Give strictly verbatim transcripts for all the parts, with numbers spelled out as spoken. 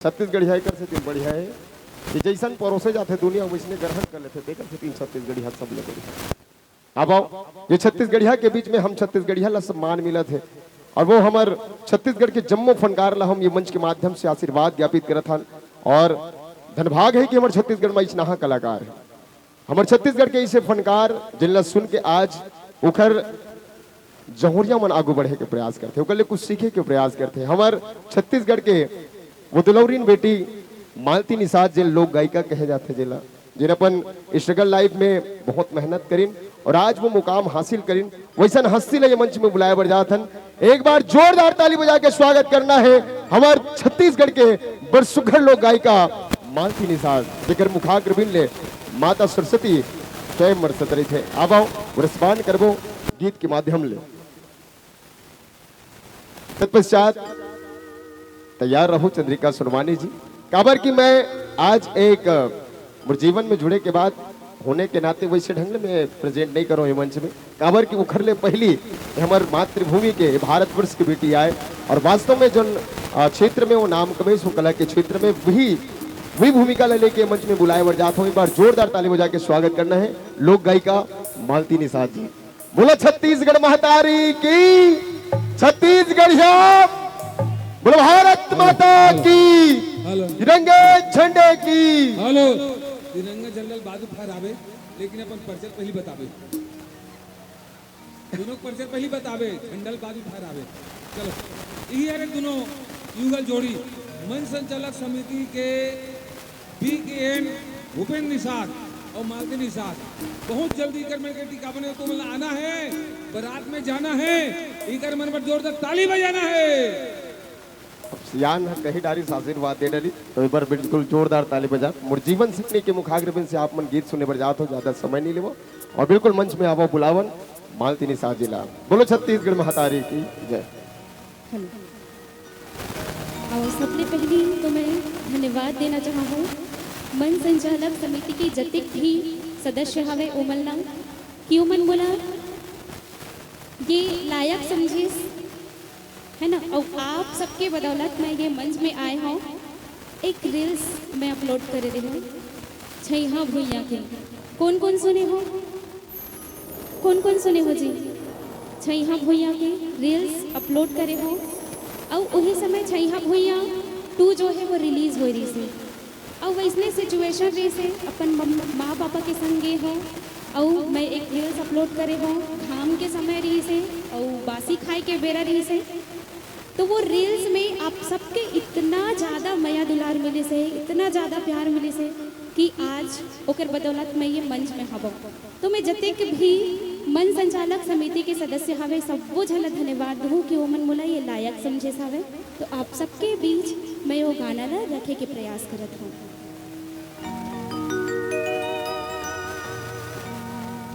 छत्तीसगढ़िया एकर सेती बढ़िया हे कि जइसन परोसे जाथे दुनिया, वइसने ग्रहण कर लेथे, तेकर सेती छत्तीसगढ़िया सबले बढ़िया। अब आओ, ये छत्तीसगढ़िया के बीच में हम छत्तीसगढ़िया ला सम्मान मिलत हे, और वो हमर छत्तीसगढ़ के जम्मो फनकार ला हम ये मंच के माध्यम से आशीर्वाद ज्ञापित करत हन। और धनभाग हे कि हमर छत्तीसगढ़ में अइसनहा कलाकार हे। हमर छत्तीसगढ़ के अइसे फनकार, जिनला सुन के आज ओखर जहुरिया मन आगू बढ़े के प्रयास करथे, ओकर ले कुछ सीखे के प्रयास करथे। हमर छत्तीसगढ़ के वो दुलौरिन बेटी मालती निषाद, जेन लोक गायिका कहे जाथे, जेला, जेन अपन स्ट्रगल लाइफ में बहुत मेहनत करिन और आज वो मुकाम हासिल करिन, वइसन हस्ती ला ये मंच में बुलाए बर जात हन। एक बार जोरदार ताली बजा के स्वागत करना हे हमर छत्तीसगढ़ के बड़ सुघर लोक गायिका मालती निषाद, जेकर मुखाग्रबिंद ले माता सरस्वती स्वयं बरसत रहिथे। आवव, respond करबो गीत के माध्यम ले। तत्पश्चात तैयार रहू चंद्रिका सोनवानी जी, काबर कि मैं आज एक, अ, मोर जीवन में जुड़े के बाद होने के नाते वइसे ढंग ले मैं प्रेजेंट नइ करों ये मंच में, काबर कि उखर ले पहिली हमर मातृभूमि के, भारतवर्ष के बेटी आय और वास्तव में जोन, अ, क्षेत्र में वो नाम कमेस, वो कला के क्षेत्र में वही, वही भूमिका ला लेके मंच में बुलाए बर जात हों। एक बार जोरदार ताली बजा के स्वागत करना हे लोक गायिका मालती निषाद जी। बोलो छत्तीसगढ़ महतारी की, छत्तीसगढ़िया, बोलो भारत माता की, हेलो। तिरंगे झंडे की। हेलो। तिरंगा झंडा ल बाद में फहराबे, लेकिन अपन परिचय पहिली बताबे। दुनों के परिचय पहिली बताबे, झंडा ल बाद में फहराबे। चलो, इही हरे दुनों युगल जोड़ी, मंच संचालक समिति के बी के एन भूपेंद्र निषाद और मालती निषाद। बहुत जल्दी इकर मन के टीका बने, तुमन ला आना हे, बारात में जाना हे, इकर मन बर जोरदार ताली बजाना हे। अब सियान ह कही डारिस, आशीर्वाद दे डारिस, तो एक बार बिल्कुल जोरदार ताली बजा। मोर जीवन सिकनी के मुखाग्रबिंद से आप मन गीत सुने बर जात हो, ज्यादा समय नइ लेवों और बिल्कुल मंच में आवव, बुलावन मालती निषाद जी ला। बोलो छत्तीसगढ़ महतारी की जय। हेलो। अउ सबले पहिली तो मैं धन्यवाद देना चाहहूँ मंच संचालक समिति के जतेक भी सदस्य हवे ओमन ला, कि ओमन मोला ये लायक समझिस, है ना? अउ आप सबके बदौलत मैं ये मंच में आए हौं। एक रील्स मैं अपलोड करे रेहेंव छइहां भुइयां के। कोन कोन सुने हो? कोन कोन सुने हो जी? छइहां भुइयां के रील्स अपलोड करे हो, अउ उही समय छइहां भुइयां टू जो है वो रिलीज होए रहिस हे। अउ वइसने सिचुएशन रहिस हे, अपन मम-, माँ पापा के संग गे हो, अउ मैं एक रील्स अपलोड करे हो, घाम के समय रहिस हे, अउ बासी खाए के बेरा रहिस हे। तो वो रील्स में आप सबके इतना ज्यादा मया दुलार मिलिस हे, इतना ज्यादा प्यार मिलिस हे कि आज ओकर बदौलत मैं ये मंच में हवं। तो मैं जतेक भी मंच संचालक समिति के सदस्य हवे, सबो झन ला धन्यवाद दूँ कि ओमन मोला ये लायक समझे हवे। तो आप सबके बीच मैं वो गाना ला रखे के प्रयास करत हूँ।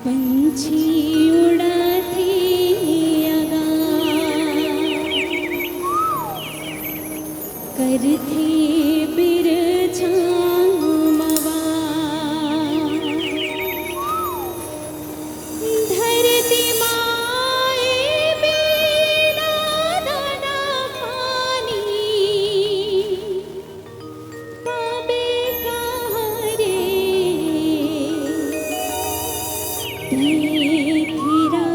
पंछी उड़ाथे अगा, करथे बिरछामवा। धरती माए बिना दाना पानी, काबे कहाँ रे? तैं फिरा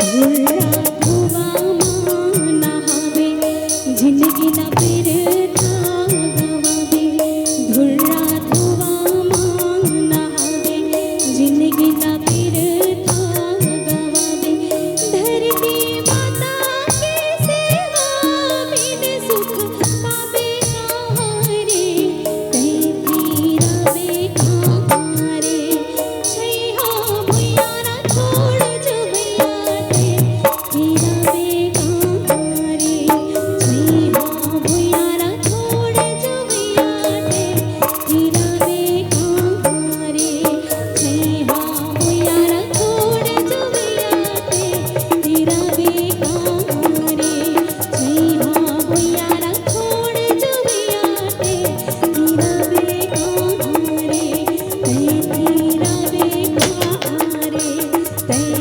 धुर्रा धुआं म नहाबे, जिंदगी ला बिरथा गवाबे। धुर्रा धुआं म नहाबे, जिंदगी ला बिरथा गवाबे। धरती माता के सेवा बिन सुख पाबे कहाँ रे, तैं फिरबे कहाँ रे। छैहा भुइयां ला छोड़ जो भैया तैं फिरबे कहाँ रे। छैहा भुइयां ला छोड़ जो भैया तैं फिरबे कहाँ रे। छैहा भुइयां ला छोड़ जो भैया तैं फिरबे कहाँ रे। छैहा भुइयां ला छोड़ जो भैया तैं फिरबे कहाँ रे। तैं फिरबे कहाँ रे। तैं